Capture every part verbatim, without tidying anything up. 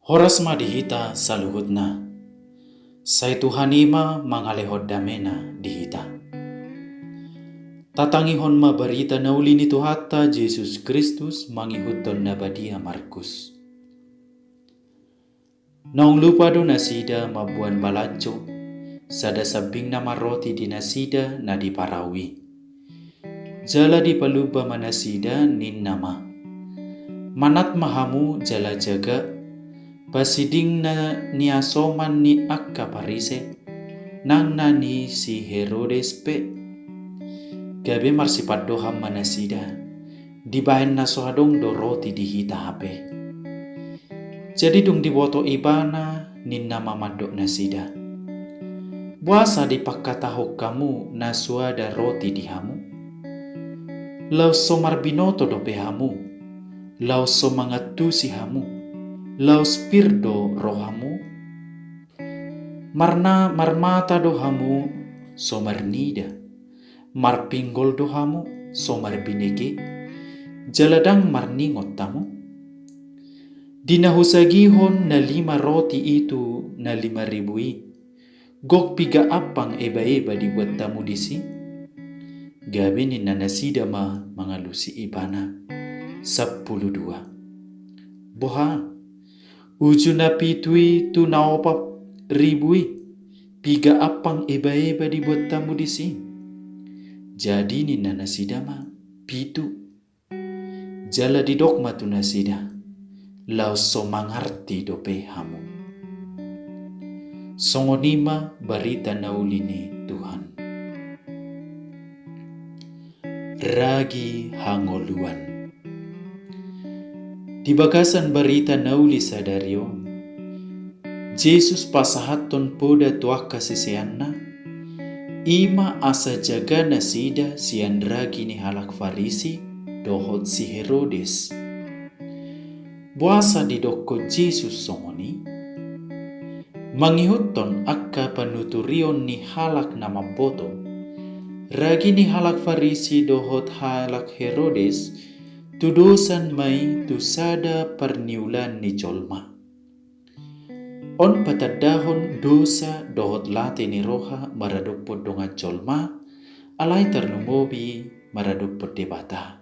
Horas ma di hita saluhutna. Sai Tuhan i ma mangalehon damena di hita. Tatangihon ma barita na uli ni Tuhanta Jesus Kristus mangihuthon na badia Markus. Naung lupa do nasida mamboan balanjo, sada sambingna ma roti di nasida na di parau i. Jala dipalumba ma nasida, ninna ma: Manat ma hamu jala jaga, pasiding na niasoman ni angka Parise, nang na ni si Herodes pe. Gabe marsipandohan ma nasida, dibahen na so adong do roti di hita hape. Jadi dung diboto ibana, ninna ma mandok nasida: Boasa dipangkatahon hamu na suada roti di hamu? Laos so marbinoto dope hamu, laos so mangantusi hamu, laos pir do rohamu? Marna marmata do hamu so marnida, marpinggol do hamu so marbinege, jala ndang marningot hamu? Di na husagihon na lima roti i tu na lima ribu i, gok piga ampang ebaeba dibuat hamu disi? Gabe ninna nasida ma mangalusi ibana: Sampulu dua. Boha, uju na pitu i tu na opat ribu i, piga ampang ebaeba dibuat hamu disi? Jadi ninna nasida ma: Pitu. Jala didok ma tu nasida: Laos so mangarti dope hamu. Songon i ma barita na uli ni Tuhan. Ragi hangoluan. Di bagasan barita na uli sadari on, Jesus pasahathon poda tu angka siseanna, i ma asa jaga nasida sian ragi ni halak Farisi dohot si Herodes. Boasa didokkon Jesus songon i? Mangihuthon angka panuturion ni halak na mamboto, ragi ni halak Farisi dohot halak Herodes tudosan ma i tu sada parniulaan ni jolma. On patandahon dosa dohot late ni roha maradophon dongan jolma, alai tarlumobi maradophon Debata.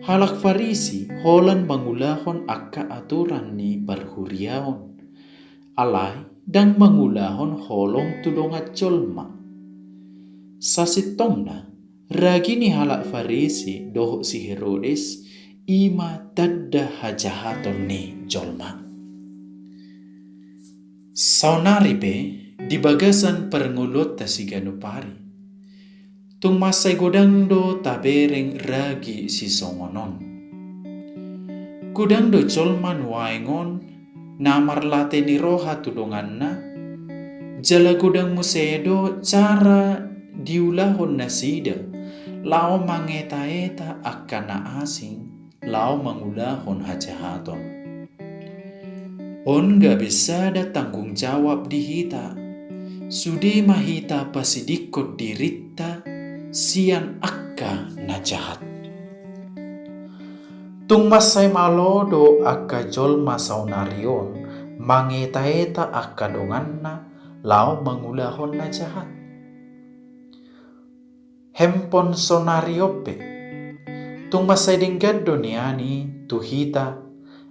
Halak Farisi holan mangulahon angka aturan ni parhuriaon, alai ndang mangulahon holong tu dongan jolma. Sasintongna, ragi ni halak Farisi dohot si Herodes, i ma tanda hajahaton ni jolma. Saonari pe di bagasan parngoluonta siganup ari, tung mansai godang do tabereng ragi sisongon on. Godang do jolma nuaeng on na marlate ni roha tu donganna, jala godang muse do cara diulahon nasida laho mangetaeta angka na asing laho mangulahon hajahaton. On gabe sada tanggung jawab di hita, sude ma hita pasidingkon dirinta sian angka na jahat. Tung mansai malo do angka jolma saonari on mangetaeta angka donganna laho mangulahon na jahat. Hempon saonari on pe, tung mansai denggan do nian i tu hita,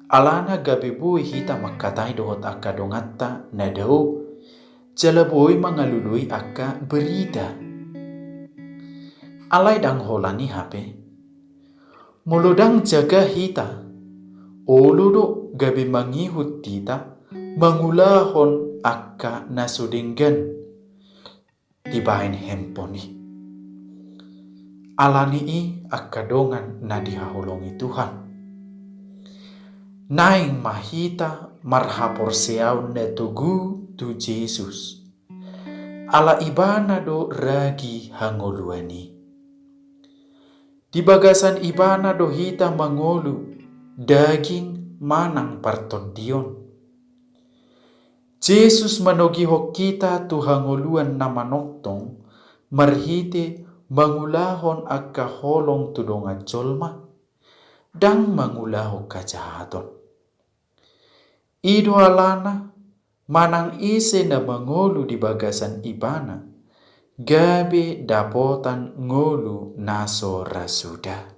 alana gabe boi hita mangkatai dohot angka donganta na dao, jala boi mangalului angka berita. Alai ndang holan i hape. Molo ndang jaga hita, olo do gabe mangihut hita mangulahon angka na so denggan dibahen hempon i. Alani i angka dongan na dihaholongi Tuhan, naeng ma hita marhaporseaon na togu tu Jesus. Ala ibana do ragi hangoluan i. Di bagasan ibana do hita mangolu daging manang partondion. Jesus manogihon hita tu hangoluan na manongtong marhite mangulahon angka holong tu dongan jolma, ndang mangulahon hajahaton. I do alana manang ise na mangolu di bagasan ibana, gabe dapotan ngolu na so ra suda.